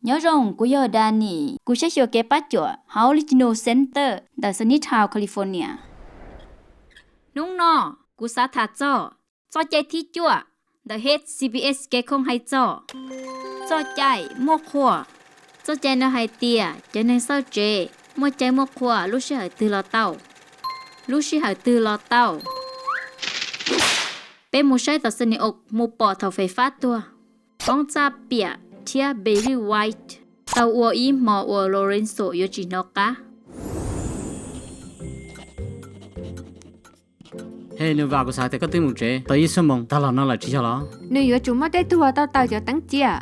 Nyob zoo, kuv yog Danny, kuv saib xyuas kev pab cuam hauv Latino Center ntawm Sunnytown, California. Hnub no kuv xav tham txog txoj cai thib cuaj ntawm H C B S kev khoom hais txog txoj cai muaj qhua. Txoj cai no hais tias cov neeg xauj tsev muaj cai muaj qhua lub sij hawm twg los tau. Lub sij hawm twg los tau. Peb mus saib tom Sunny Oaks mus pom thaum Fais Fab tuag. Poob Txaj Piam thiab Barry White tau ua ib hmo uas Lorenzo yuav tsis hnov qab. Hej, Nws Vam, kuv xav tias koj twb mus tsev tau ib xuab moos tag los no lawm tsis yog los? Nws yuav tsum muaj tej tug uas tau taws cov teeb cia.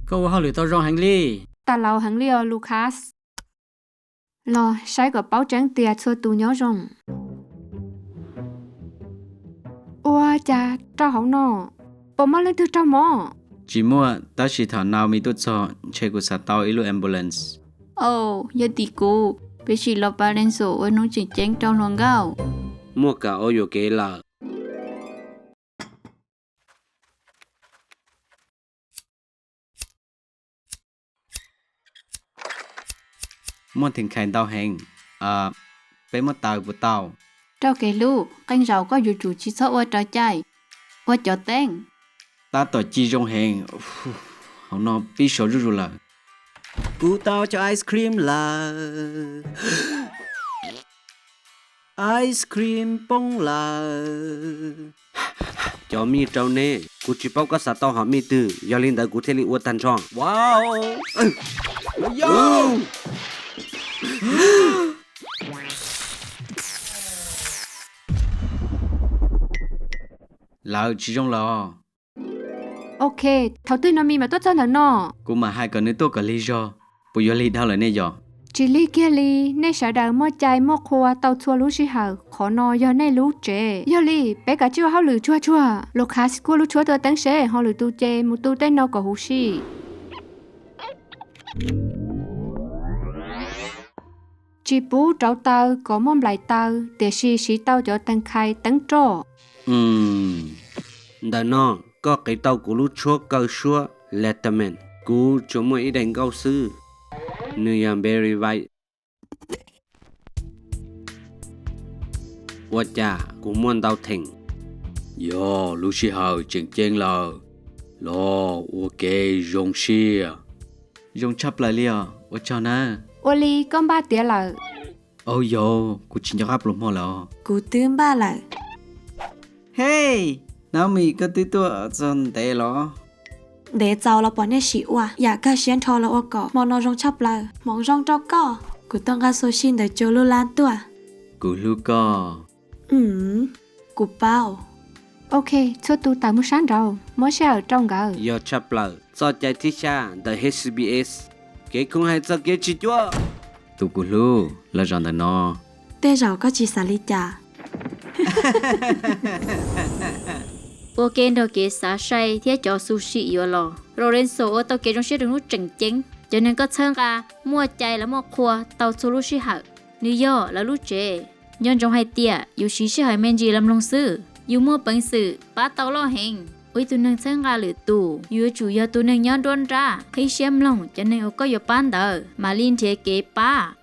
Koj ua hauj lwm tau zoo heev li. Tas laus heev li os Lucas. Los saib kom paub tseeb tias txhua tus nyob zoo. Ua cas rau hauv no, puas muaj leej twg raug mob? Tsis muaj, tab sis thaum Naomi tuaj txog ntshe kuv xav tau ib lub ambulance. Au, yog tim kuv, peb sim los pab Lorenzo ua hnub tseem ceeb rau hluas nkauj. Muaj kam ua yuam kev lawm. Muaj theem khais ntau heev. Peb muab taws puas tau? Rau kev hlub, qee zaum koj yuav tsum tsis txhob ua raws cai, ua cov teeb. Tab tom ci zoo heev. Hauv no pib sov zuj zus lawm. Kuv tau cov ice cream lawm. Ice cream poob lawm. Cov mij rau neb, kuv tsis paub koj xav tau hom mij twg, yog li ntawd kuv thiaj li ua tag nrho. Wow! Lawv tsis zoo lawm. Ok, thaum twg Naomi mam tuaj txog ntawm no? Kuv mam hais kom nws tuaj kom lig zog. Puas yuav lig dhau lawm nej yom? Tsis lig kiag li, nej sawv daws muaj cai muaj qhua tau txhua lub sij hawm, qhov no yog nej lub tsev. Yog li peb kav tsij ua hauj lwm tsuag tsuag. Lucas, kuaj lub tshuab tua teeb seb ho lwm tus ces mus tu tej no kom huv si. Tsis pub rauv taws kom muaj nplaim taws, tiam sis siv tau cov teem khais teeb roj. Ntawm no, koj qiv tau kuv lub tshuab kaw suab Leatherman. Kuv tsuas muaj ib daim nkauj xwb, nws yog Barry White. Ua cas kuv muaj ntau theem? Yog lub sij hawm tseem ceeb lawm, los ua kev zoo siab. Zoo tshaj plaws li os, ua tsaug nawb. Ua li koj npaj tiav lawm? Au yauv, kuv tsis nco qab pluas hmo lawm os. Kuv twb npaj lawm. Hej, Naomi, koj twb tuaj txog ntev los? Ntev txaus los pom nej sim ua, yam kawg siab nrho los ua kom hmo no zoo tshaj plaws. Hmoov zoo rau koj. Kuv tuaj nqa sushi ntawm Joe lub lab tuaj. Kuv hlub koj. Kuv paub. Ok, txhua tus tawm mus sab nraud, muab sij hawm rau nkawd. Yog tshaj plaws, txoj cai thib xya ntawm H C B S, kev khoom hais txog kev tsis cuab. Tus kuv hlub, los zaum ntawm no. Tej zaum koj tsis xav li cas. Ua ke nrog kev xav sai thiab cov sushi yuav los, Lorenzo ua tau kev zoo siab rau hnub tseem ceeb. Cov neeg koj txhawb nqa muaj cai los muaj qhua tau txhua lub sij hawm. Nws yog lawv lub tsev. Nco ntsoov hais tias yus siv sij hawm me ntsis los mloog xwb, yus muaj peev xwm pab tau loj heev. Ua ib tug neeg txhawb nqa lwm tus, yus yuav tsum yog tus neeg nyob nruab nrab qhib siab mloog cov neeg uas koj yuav pab ntawd mam li nrhiav kev pab.